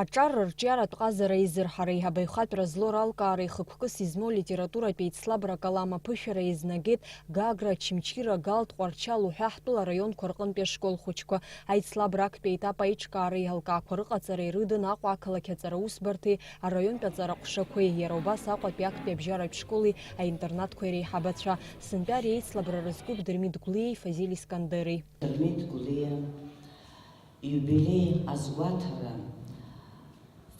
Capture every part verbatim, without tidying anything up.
Аҿар рырҿиаратә ҟазара изырҳареи абаҩхатәра злоу ралкаареи хықәкыс измоу литературатә еицлабра акалам аԥышәара еизнагеит Гагра, Очамчыра, Галтә, Тҟәарчал уҳәа ҳтәыла араионқәа рҟынтәи ашкол хәыҷқәа. Аицлабра актәи аетап аиҿкаареи аилкаақәа рыҟаҵареи рыдын Аҟәа ақалақь аҵара усбарҭеи араионтә аҵара ҟәшақәеи, иара убас Аҟәатәи актәи абжьаратә школи аинтернатқәеи реиҳабацәа. Сынтәа ари аицлабра рызкуп Дырмит Гәлиеи Фазиль Искандери. Дырмит Гәлиа ииубилеи азгәаҭара,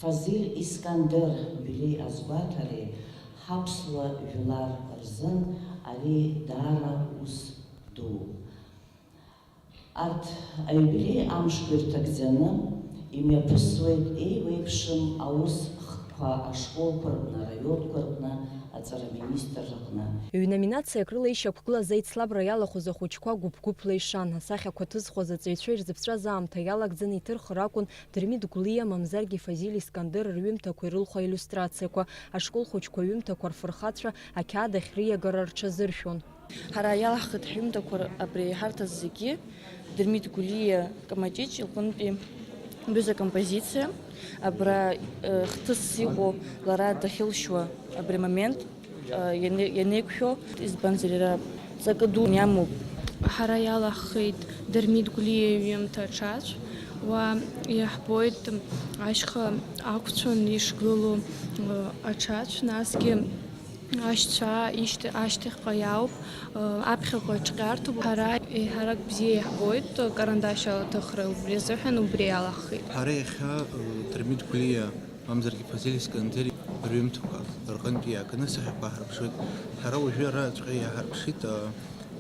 Фазиль Искандер ииубилеи азгәаҭареи ҳаԥсуа жәлар рзын ари даара ус дууп. Арҭ аиубилеи амшқәа ирҭагӡаны имҩаԥысуеит еиуеиԥшым аус хкқәа ашколқәа рҟны, араионқәа рҟны аҵара аминистрра аҟны. Ҩ-номинациак рыла ишьақәгылаз аицлабра иалахәыз ахәыҷқәа гәыԥ-гәыԥла ишан. Асахьақәа ҭызхуаз аҵаҩцәа ирзыԥҵәаз аамҭа иалагӡаны иҭырхыр акәын Дырмит Гәлиа, мамзаргьы Фазиль Искандер рҩымҭақәа ирылху аиллиустрациақәа. Ашкол хәыҷқәа аҩымҭақәа рфырхацәа ақьаад ахь рыиагара рҽазыршәон. Ҳара иалаҳхит ҳҩымҭақәа абри иҳарҭаз зегьы, Дырмит Гәлиа Камаҷыҷ иҟынтәи ҩыза композициа, абра, э, хҭыс иҟоу лара дахьылшьуа абри амомент, э, иане-, ианеиқәшәо, избанзар, иара ҵакы ду иамоуп. Ҳара иалаҳхит Дырмит Гәлиа иҩымҭа аҽацә, уа иаҳбоит ашьха ақәцәан ишгылоу, э, аҽацә, насгьы Ашьцәа ишьҭа-, ашьҭахьҟа иаауп, э, аԥхьаҟа аҿҟьартоуп. Ҳара еиҳарак бзиа иаҳбоит, карандашь аҭыхра убри азыҳәан убри иалаҳхит. Ҳара иахьа, э, Дырмит Гәлиа, мамзаргьы Фазиль Искандери рҩымҭақәа рҟынтә иааганы сахьақәа ҳарԥшуеит. Ҳара уажәы араҵәҟьа иааҳарԥшит, э,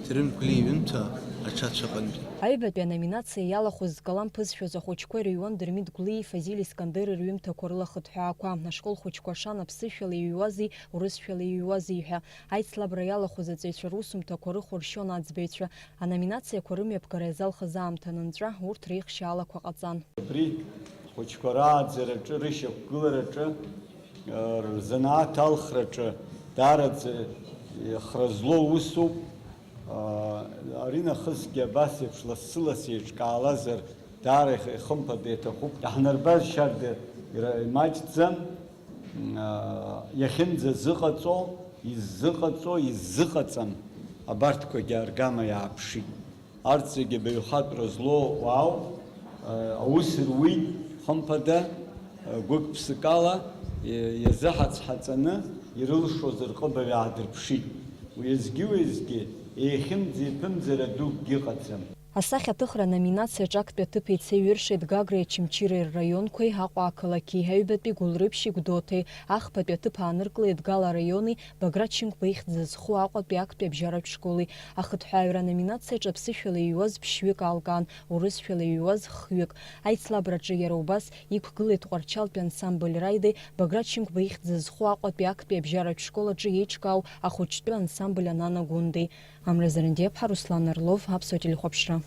Дырмит Гәлиа иҩымҭа аҽацә аҟынтәи. Аҩбатәи аноминациа иалахәыз зкалам ԥызшәоз ахәыҷқәа ирыҩуан Дырмит Гәлиеи Фазиль Искандери рҩымҭақәа рыла хыҭҳәаақәа, ашкол хәыҷқәа шан аԥсышәала иҩуази урысшәала иҩуази ҳәа. Аицлабра иалахәыз аҵаҩцәа русумҭақәа рыхәаршьон аӡбаҩцәа. Аноминациақәа рымҩаԥгара иазалхыз аамҭа анынҵәа, урҭ реихшьаалақәа ҟаҵан. Абри ахәыҷқәа рааӡараҿы, рышьақәгылараҿы, рзанааҭ алхраҿы даараӡа хра злоу усуп. Аринахысгьы абас еиԥш лассы-ласс еиҿкаалазар, даара ихымԥада иаҭахуп. Иаҳнарбаз шьарда ира-, имаҷӡам. Иахьынӡазыҟаҵо, иззыҟаҵо, иззыҟаҵам, абарҭқәагьы аргама иааԥшит. Арҭ зегьы абаҩхатәра злоу уаауп, аус руит, хымԥада, гәык-ԥсыкала иазыҳаҵ-ҳаҵаны ирылшоз рҟыбаҩ аадырԥшит. Уеизгьы-уеизгьы еихьымӡа-еиԥымӡара дукгьы ыҟаӡам. Асахьаҭыхра аноминациаҿы актәи аҭыԥ еицеиҩыршеит Гагреи Очамчыреи рраионқәеи Аҟәа ақалақьи, аҩбатәи Гәылрыԥшьи Гәдоуҭеи, ахԥатәи аҭыԥ ааныркылеит Гала араиони Баграт Шьынқәба ихьӡ зызху Аҟәатәи актәи абжьаратә школи. Ахыҭҳәааҩра аноминациаҿы аԥсышәала иҩуаз ԥшьҩык аалкаан, урысшәала иҩуаз хҩык. Аицлабраҿы иара убас иқәгылеит Тҟәарчалтәи ансамбль Раидеи Баграт Шьынқәба ихьӡ зызху Аҟәатәи актәи абжьаратә школ аҿы еиҿкаау ахәыҷтәы ансамбль Анана Гәындеи. Амра Зарандиаԥҳа, Руслан Орлов, Аԥсуа телехәаԥшра.